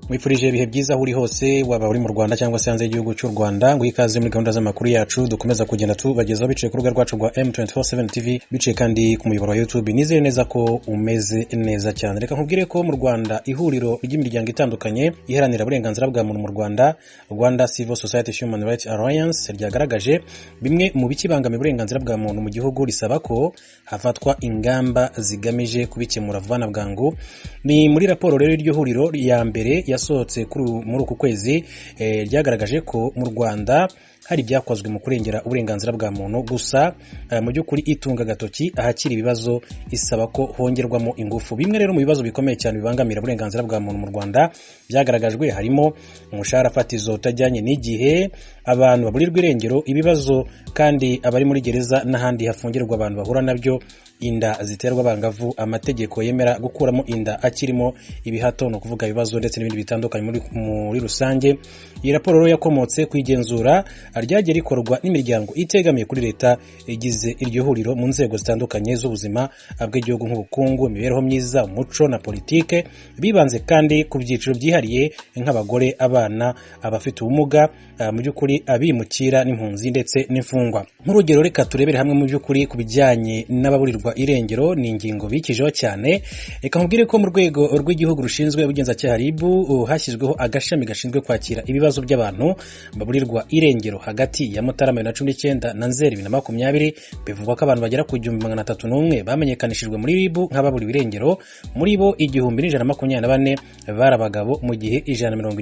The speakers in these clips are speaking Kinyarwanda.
Mwifurije ibihe byiza aho uri hose, waba uri mu Rwanda cyangwa se hanze y'igihugu cy'u Rwanda, ngo ikaze muri gahunda z'amakuru yacu dukomeza kugenda tubagezaho biciye ku rubuga rwacu rwa M247 TV, biciye kandi ku muyoboro wa YouTube. Nizere neza ko umeze neza cyane. Reka nkubwire ko mu Rwanda ihuriro ry'imiryango itandukanye iharanira uburenganzira bwa muntu mu Rwanda, Rwanda Civil Society Human Rights Alliance, ryagaragaje bimwe mu bikibangamiye uburenganzira bwa muntu mu gihugu, risaba ko hafatwa ingamba zigamije kubikemura vuba na bwangu. Ni muri raporo rero iryo huriro ya mbere yasohotse muri uku kwezi, ryagaragaje ko mu Rwanda hari ibyakozwe mu kurengera uburenganzira bwa muntu, gusa mu by'ukuri itunga agatoki ahakiri ibibazo, isaba ko hongerwamo ingufu. Bimwe rero mu bibazo bikomeye cyane bibangamira uburenganzira bwa muntu mu Rwanda byagaragajwe harimo umushahara fatizo utajyanye n'igihe, abantu baburirwa irengero, ibibazo kandi abari muri gereza n'ahandi hafungirwa abantu bahura nabyo, inda ziterwa abangavu, amategeko yemera gukuramo inda akirimo ibihato, ni ukuvuga ibibazo ndetse n'ibindi bitandukanye muri rusange. Iyi raporo rero yakomotse ku igenzura ryagiye rikorwa n'imiryango itegamiye kuri leta igize iryo huriro mu nzego zitandukanye z'ubuzima bw'igihugu nk'ubukungu, imibereho myiza, umuco na politike. Bibanze kandi ku byiciro byihariye nk'abagore, abana, abafite ubumuga, mu by'ukuri abimukira n'impunzi ndetse n'imfungwa. Nk'urugero, reka turebere hamwe mu by'ukuri ku bijyanye n'ababurirwa irengero, ni ingingo bikijeho cyane. Reka nkubwire ko mu rwego rw'igihugu rushinzwe ubugenzacyaha RIB hashyizweho agashami gashinzwe kwakira ibibazo by'abantu baburirwa irengero. Hagati ya Mutarama 2019 na Nzeri 2020, bivugwa ko abantu bagera ku 1301 bamenyekanishijwe muri RIB nk'ababuriwe irengero. Muri bo 1124 bari abagabo, mu gihe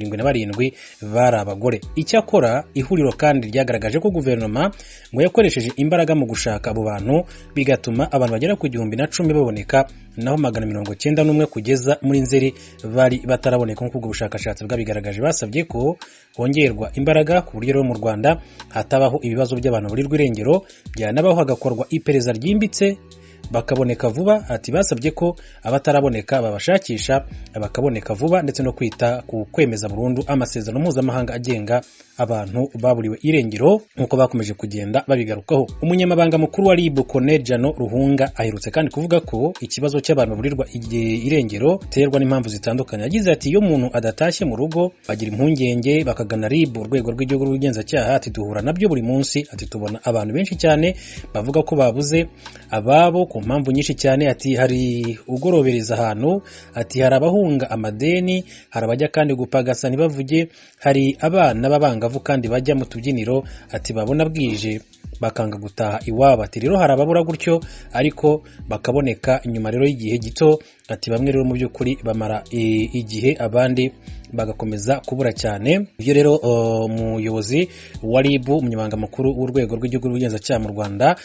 177 bari abagore. Icyakora ihuriro kandi ryagaragaje ko guverinoma ngo yakoresheje imbaraga mu gushaka abo bantu, bigatuma abantu bagera ku 1010 baboneka, naho 991 kugeza muri Nzeri bari bataraboneka, nk'uko ubwo bushakashatsi bwabigaragaje. Basabye ko hongerwa imbaraga ku buryo rero mu Rwanda hatabaho ibibazo by'abantu baburirwa irengero, byanabaho hagakorwa iperereza ryimbitse bakaboneka vuba. Ati basabye ko abataraboneka babashakisha bakaboneka vuba, ndetse no kwita ku kwemeza burundu amasezerano mpuzamahanga agenga abantu baburiwe irengero, nk'uko bakomeje kugenda babigarukaho. Umunyamabanga mukuru wa RIB, Colonel Jano Ruhunga, aherutse kandi kuvuga ko ikibazo cy'abantu baburirwa irengero giterwa n'impamvu zitandukanye. Yagize ati: "Iyo umuntu adatashye mu rugo bagira impungenge bakagana RIB, urwego rw'igihugu rw'ubugenzacyaha." Ati: "Duhura nabyo buri munsi." Ati: "Tubona abantu benshi cyane bavuga ko babuze ababo ku mpamvu nyinshi cyane." Ati: "Hari ugorobereza ahantu," ati: "hari abahunga amadeni, hari abajya kandi gupagasa ntibavuge, hari abana b'abangavu kandi bajya mu tubyiniro," ati: "babona bwije bakanga gutaha iwabo." Ati: "Rero hari ababura gutyo ariko bakaboneka nyuma rero y'igihe gito." Ati: "Bamwe rero mu by'ukuri bamara igihe, abandi bagakomeza kubura cyane." Ibyo rero umuyobozi wa RIB, umunyamabanga mukuru w'urwego rw'igihugu rw'ubugenzacyaha mu Rwanda,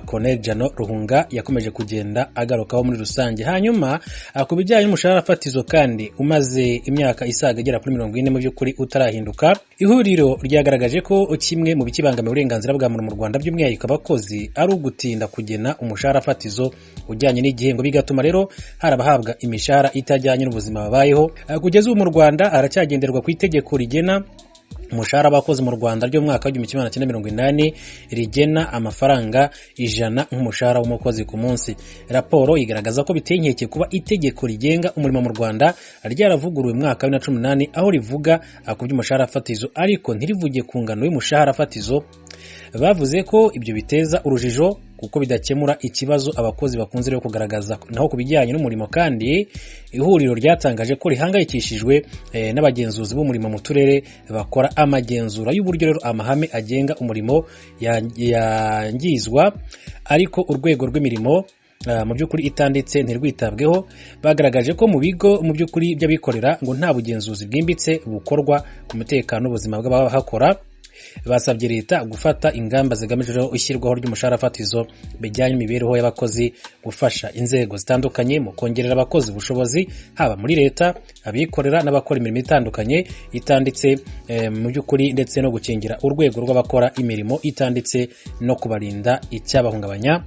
Colonel Jano Ruhunga, yakomeje kugenda agarukaho muri rusange. Hanyuma ku bijyanye n'umushahara fatizo kandi umaze imyaka isaga igera kuri 40 mu by'ukuri utarahinduka, ihuriro ryagaragaje ko kimwe mu bikibangamiye uburenganzira bwa muntu mu Rwanda, by'umwihariko abakozi, ari ugutinda kugena umushahara fatizo ujyanye n'igihe, ngo bigatuma rero hari abahabwa imishahara itajyanye n'ubuzima babayeho. Kugeza ubu mu Rwanda haracyagenderwa ku itegeko rigena umushahara w'abakozi mu Rwanda ryo mu mwaka w'1980, rigena amafaranga 100 nk'umushahara w'umukozi ku munsi. Raporo igaragaza ko biteye inkeke kuba itegeko rigenga umurimo mu Rwanda ryaravuguruwe mu mwaka wa 2018, aho rivuga ku by'umushahara fatizo ariko ntirivuge ku ngano y'umushahara fatizo. Bavuze ko ibyo biteza urujijo kuko bidakemura ikibazo abakozi bakunze rero kugaragaza. Naho ku bijyanye n'umurimo kandi, ihuriro ryatangaje ko rihangayikishijwe n'abagenzuzi b'umurimo mu turere bakora amagenzura y'uburyo rero amahame agenga umurimo yangizwa, ariko urwego rw'imirimo mu by'ukuri itanditse ntirwitabweho. Bagaragaje ko mu bigo mu by'ukuri by'abikorera ngo nta bugenzuzi bwimbitse bukorwa ku mutekano n'ubuzima bw'abahakora. Basabye leta gufata ingamba zigamije ishyirwaho ry'umushahara fatizo bijyanye n'imibereho y'abakozi, gufasha inzego zitandukanye mu kongerera abakozi ubushobozi, haba muri leta, abikorera n'abakora imirimo itandukanye itanditse mu by'ukuri, ndetse no gukingira urwego rw'abakora imirimo itanditse no kubarinda icyabahungabanya.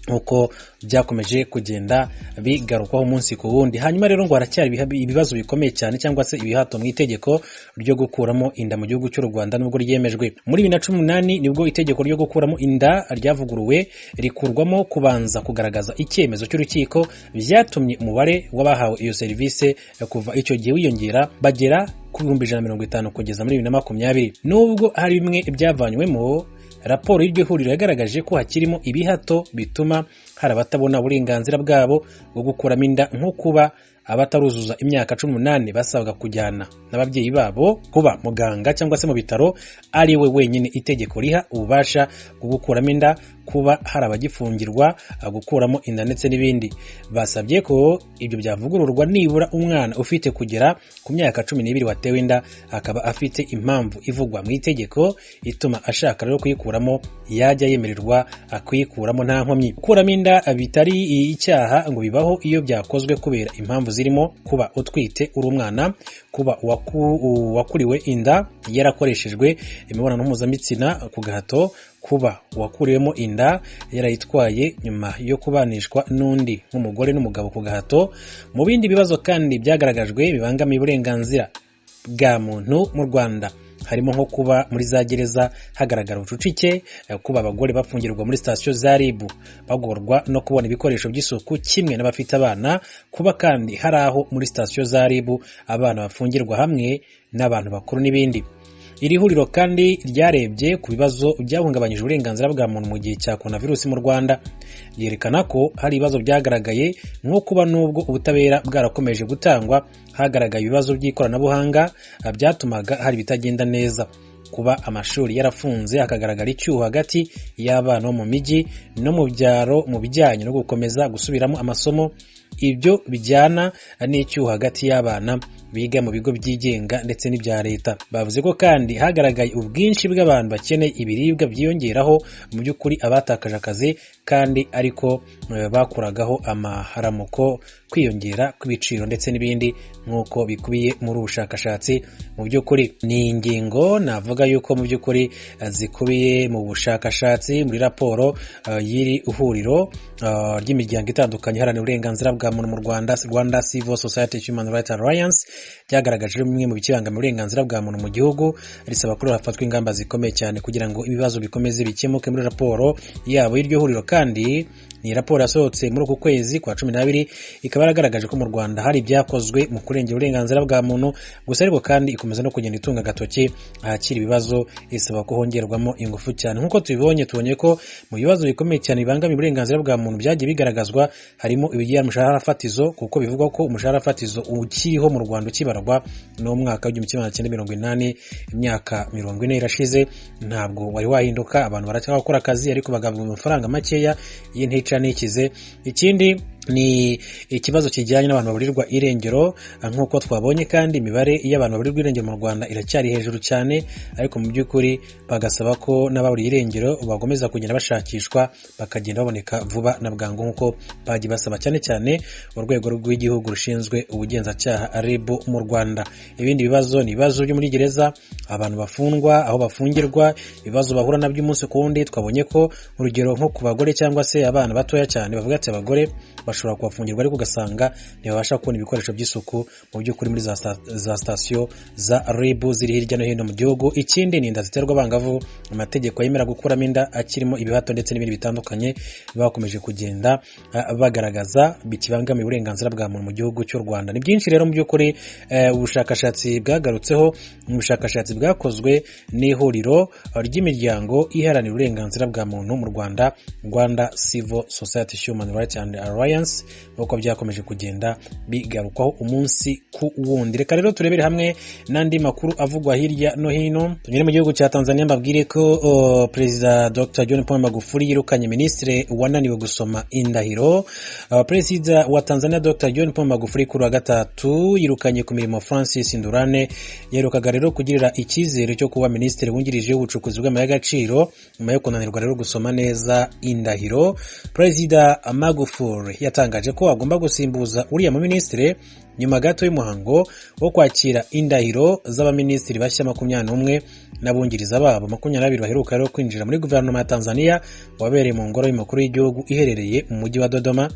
Nk'uko byakomeje kugenda bigarukwaho umunsi ku wundi. Hanyuma rero ngo haracyari ibibazo bikomeye cyane cyangwa se ibihato mu itegeko ryo gukuramo inda mu gihugu cy'u Rwanda, nubwo ryemejwe muri 2018. Nibwo itegeko ryo gukuramo inda ryavuguruwe, rikurwamo kubanza kugaragaza icyemezo cy'urukiko. Byatumye umubare w'abahawe iyo serivisi kuva icyo gihe wiyongera, bagera ku 150,000 kugeza muri 2020. Nubwo hari bimwe byavanywemo, raporo y'iryo huriro yagaragaje ko hakirimo ibihato bituma hari abatabona uburenganzira bwabo bwo gukuramo inda, nko kuba abataruzuza imyaka 18 basabwa kujyana n'ababyeyi babo, kuba muganga cyangwa se mu bitaro ari we wenyine itegeko riha ububasha bwo gukuramo inda, kuba hari abagifungirwa gukuramo inda ndetse n'ibindi. Basabye ko ibyo byavugururwa, nibura umwana ufite kugera ku myaka 12 watewe inda akaba afite impamvu ivugwa mu itegeko ituma ashaka rero kuyikuramo, yajya yemererwa kuyikuramo nta nkomyi. Gukuramo inda bitari icyaha ngo bibaho iyo byakozwe kubera impamvu zirimo kuba utwite uri umwana, kuba uwakuriwe inda yarakoreshejwe imibonano mpuzabitsina ku gahato, kuba uwakuriwemo inda yarayitwaye nyuma yo kubanishwa n'undi nk'umugore n'umugabo ku gahato. Mu bindi bibazo kandi byagaragajwe bibangamiye uburenganzira bwa muntu mu Rwanda harimo nko kuba muri za gereza hagaragara ubucucike, kuba abagore bafungirwa muri sitasiyo za RIB bagorwa no kubona ibikoresho by'isuku kimwe n'abafite abana, kuba kandi hari aho muri sitasiyo za RIB abana bafungirwa hamwe n'abantu bakuru n'ibindi. Iri huriro kandi ryarebye ku bibazo byahungabanyije uburenganzira bwa muntu mu gihe cya coronavirus mu Rwanda, ryerekana ko hari ibibazo byagaragaye nko kuba nubwo ubutabera bwarakomeje gutangwa, hagaragaye ibibazo by'ikoranabuhanga byatumaga hari ibitagenda neza, kuba amashuri yarafunze hakagaragara icyuho hagati y'abana bo mu mijyi no mu byaro mu bijyanye no gukomeza gusubiramo amasomo, ibyo bijyana n'icyuho hagati y'abana biga mu bigo byigenga ndetse n'ibya leta. Bavuze ko kandi hagaragaye ubwinshi bw'abantu bakeneye ibiribwa byiyongeraho mu by'ukuri abatakaje akazi kandi ariko bakuragaho amaharamuko, kwiyongera kw'ibiciro ndetse n'ibindi, nk'uko bikubiye muri ubu bushakashatsi. Mu by'ukuri ni ingingo navuga yuko mu by'ukuri zikubiye mu bushakashatsi muri raporo y'iri huriro ry'imiryango itandukanye iharanira uburenganzira bwa muntu mu Rwanda, Rwanda Civil Society Human Rights Alliance, ryagaragaje bimwe mu bikibangamira uburenganzira bwa muntu mu gihugu, risaba ko hafatwa ingamba zikomeye cyane kugira ngo ibibazo bikomeze bikemuke. Muri raporo yabo y'iryo huriro kandi, ni raporo yasohotse muri uku kwezi kwa 12, ikaba yaragaragaje ko mu Rwanda hari ibyakozwe mu kurengera uburenganzira bwa muntu gusa, ariko kandi ikomeza no kugenda itunga agatoki ahakiri ibibazo, isaba ko hongerwamo ingufu cyane. Nk'uko tubibonye, tubonye ko mu bibazo bikomeye cyane bibangamiye uburenganzira bwa muntu byagiye bigaragazwa harimo ibijyanye n'umushahara fatizo, kuko bivugwa ko umushahara fatizo ukiriho mu Rwanda ukibarwa n'umwaka w'1980, imyaka 40 irashize ntabwo wari wahinduka. Abantu baracyakora akazi ariko bagahabwa amafaranga makeya y'intica ntikize. Ikindi ni ikibazo kijyanye n'abantu baburirwa irengero. Nk'uko twabonye kandi, imibare y'abantu baburirwa irengero mu Rwanda iracyari hejuru cyane, ariko mu by'ukuri bagasaba ko n'ababuriye irengero bakomeza kugenda bashakishwa, bakagenda baboneka vuba na bwangu, nk'uko bagiye basaba cyane cyane urwego rw'igihugu rushinzwe ubugenzacyaha, RIB, mu Rwanda. Ibindi bibazo ni ibibazo byo muri gereza, abantu bafungwa, aho bafungirwa, ibibazo bahura nabyo umunsi ku wundi. Twabonye ko urugero nko ku bagore cyangwa se abana batoya cyane, bavuga ati abagore bashobora kuhafungirwa ariko ugasanga ntibabasha kubona ibikoresho by'isuku mu by'ukuri muri za sitasiyo za RIB ziri hirya no hino mu gihugu. Ikindi ni inda ziterwa abangavu, amategeko yemera gukuramo inda akirimo ibihato ndetse n'ibindi bitandukanye bakomeje kugenda bagaragaza bikibangamiye uburenganzira bwa muntu mu gihugu cy'u Rwanda. Ni byinshi rero mu by'ukuri ubushakashatsi bwagarutseho, ni ubushakashatsi bwakozwe n'ihuriro ry'imiryango iharanira uburenganzira bwa muntu mu Rwanda, Rwanda Civil Society Human Rights and Alliance, nk'uko byakomeje kugenda bigarukwaho umunsi ku wundi. Reka rero turebere hamwe n'andi makuru avugwa hirya no hino. Tunyure mu gihugu cya Tanzania, mbabwire ko Perezida Dr John Pombe Magufuli yirukanye minisitiri wananiwe gusoma indahiro. Perezida wa Tanzania Dr John Pombe Magufuli kuri wa gatatu yirukanye ku mirimo Francis Ndurane, yaherukaga rero kugirira icyizere cyo kuba minisitiri wungirije w'ubucukuzi bw'amabuye y'agaciro, nyuma yo kunanirwa rero gusoma neza indahiro. Perezida Magufuli yatangaje yatangaje ko agomba gusimbuza uriya muminisitiri nyuma gato y'umuhango wo kwakira indahiro z'abaminisitiri bashya 21 n'abungiriza babo 22 baheruka rero kwinjira muri guverinoma ya Tanzania, wabereye mu ngoro y'umukuru w'igihugu iherereye mu mujyi wa Dodoma.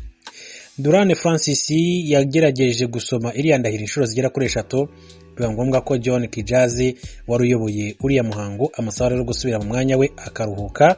Nduranne Francis yagerageje gusoma iriya ndahiro inshuro zigera kuri eshatu, biba ngombwa ko John Kijazi wari uyoboye uriya muhango amusaba rero gusubira mu mwanya we akaruhuka.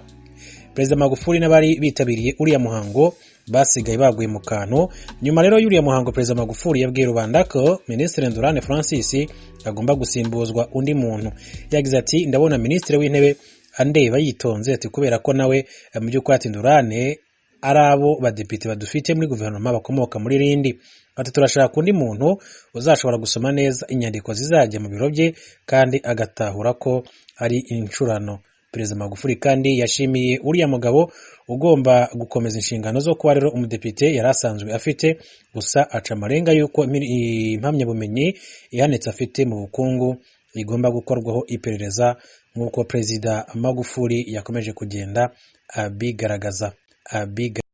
Perezida Magufuli n'abari bitabiriye uriya muhango basigaye baguye mu kantu. Nyuma rero y'uriya muhango, Perezida Magufuli yabwiye rubanda ko Minisitiri Nduranne Francis agomba gusimbuzwa undi muntu. Yagize ati: "Ndabona Minisitiri w'Intebe andeba yitonze," ati "kubera ko nawe mu by'ukuri," ati "Nduranne ari abo badepite badufite muri guverinoma bakomoka muri Lindi," ati "turashaka undi muntu uzashobora gusoma neza inyandiko zizajya mu biro bye kandi agatahura ko ari incurano." Perezida Magufuli kandi yashimiye uriya mugabo ugomba gukomeza inshingano zo kuba rero umudepite yari asanzwe afite, gusa aca amarenga y'uko impamyabumenyi ihanitse afite mu bukungu igomba gukorwaho iperereza, nk'uko Perezida Magufuli yakomeje kugenda abigaragaza.